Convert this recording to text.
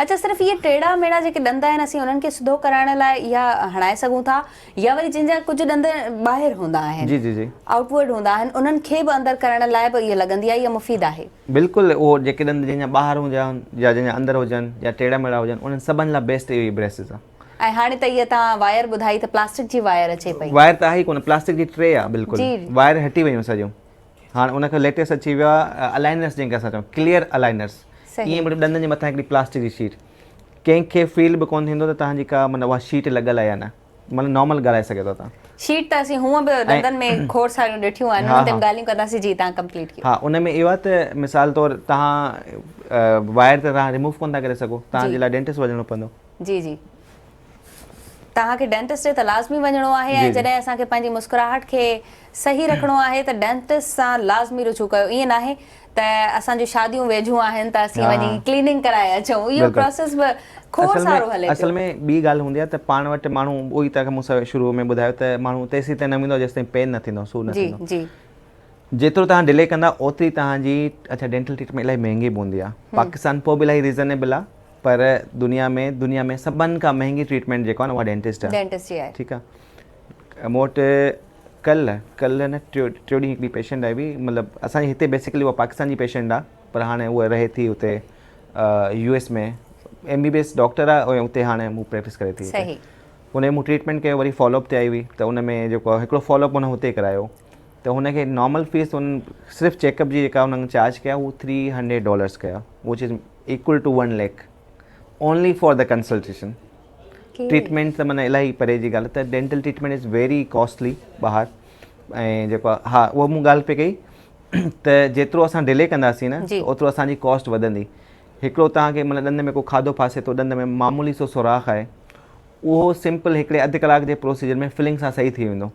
اڇا صرف اهي ٽيڙا ميڙا جيڪي ڏند آهن اسين انهن کي سڌو ڪرائڻ لاء اها هڻائي سگهون ٿا يا وري جن جا ڪجهه ڏند ٻاهر هوندا آهن جي جي جي آئوٽ ورڊ هوندا آهن انهن کي به اندر ڪرڻ لاء به اها لڳندي آهي اها مفيد آهي. بلڪل اهو جيڪي ڏند جنهن جا ٻاهر هجن يا جنهن جا اندر هجن يا ٽيڙا ميڙا هجن انهن سڀن لاء بيسٽ اهي بريسز آهي. ۽ هاڻي ته اها توهان وائر ٻڌائي ته پلاسٽڪ جي وائر اچي پئي. وائر ته آهي ئي ڪونه پلاسٽڪ جي ٽري آهي بلڪل وائر هٽي ويون سڄيون. هاڻ ان کان ليٽيسٽ اچي ويو آهي الائنرس جنهن کي اسان چئون ڪليئر الائنرس ائين مطلب ڏندن جي مٿان هڪڙي پلاسٽڪ جي شيٽ ڪنهن کي فيل به ڪونه ٿيندو ته توهان جي ڪا مطلب اها شيٽ لڳل آهي يا نه مطلب نارمل ڳالهائي سگهي ٿو توهان. شيٽ ته اسين هونء به ڏندن ۾ کوڙ ساريون ڏٺيون آهن انهن تي به ڳالهيون ڪنداسين جي توهان ڪمپليٽ ڪيو. ها ان ۾ اهو آهي ته مثال طور توهان وائر ته توهان ريموو ڪونه ٿا ڪري سگهو توهان جي لاء ڊينٽسٽ وڃڻو پوندو. جي جي. توهان کي ڊينٽسٽ ڏي ته لازمي وڃڻو آهي ۽ جڏهن اسان کي پنهنجي مسڪراهٽ کي صحيح رکڻو آهي ته ڊينٽسٽ سان لازمي رجوع ڪيو ائين ناهي ته اسان جون شاديون ويجهون آهن ته اسين وڃي ڪليننگ ڪرائي اچون اهو پروسيس به کوڙ سارو هلي پيو. اصل ۾ ٻي ڳالهه هوندي آهي ته پاڻ وٽ ماڻهو اهو ئي توهان کي مون شروع ۾ ٻڌايو ته ماڻهو تيسين تائين نه ويندو جيستائين پين نه ٿيندو سور نه ٿيندو جي جيترو توهان ڊلي ڪندا اوتري توهان جي اڇا ڊينٽل ٽريٽمينٽ الاهي مهنگي به هوندي آهي پاڪستان پوء به الاهي ريزنيبل آهي پر دنيا ۾ دنيا ۾ سڀن کان مهنگي ٽريٽمينٽ جيڪو آهي نه اها ڊينٽسٽ آهي ڊينٽسٽ جي آهي ٺيڪ آهي مون وٽ ڪلهه ڪلهه نه ٽيو ٽيو ڏينهن هڪڙي پيشنٽ آئي هئي مطلب اسان جي هتي بيسڪلي اها پاڪستان جي پيشنٽ آهي پر هاڻي اها رهي ٿي هتي U S ۾ M B B S doctor آهي ۽ اتي هاڻي هو پريڪٽس ڪري ٿي صحيح ان مون ٽريٽمينٽ ڪيو وري فالو اپ تي آئي هئي ته ان ۾ جيڪو هڪڙو فالو اپ هن هتي ڪرايو ته هن کي نارمل فيس هن صرف چيڪ اپ جي جيڪا هنن چارج ڪيا هو ٿري هنڊريڊ ڊالرس ڪيا which is equal to 1 lakh only for the consultation treatment ته معنی الاهي پري جي ڳالهه ته dental treatment is very costly ٻاهر ۽ جيڪو ها اهو مون ڳالهه پئي ڪئي ته جيترو اسان ڊلي ڪنداسين نه اوترو اسان جي ڪاسٽ وڌندي هڪڙو توهان کي مطلب ڏند ۾ ڪو کاڌو ڦاسي ٿو ڏند ۾ معمولي سو سوراخ آهي اهو سمپل هڪڙي اڌ ڪلاڪ جي پروسيجر ۾ فلنگ سان صحيح ٿي ويندو.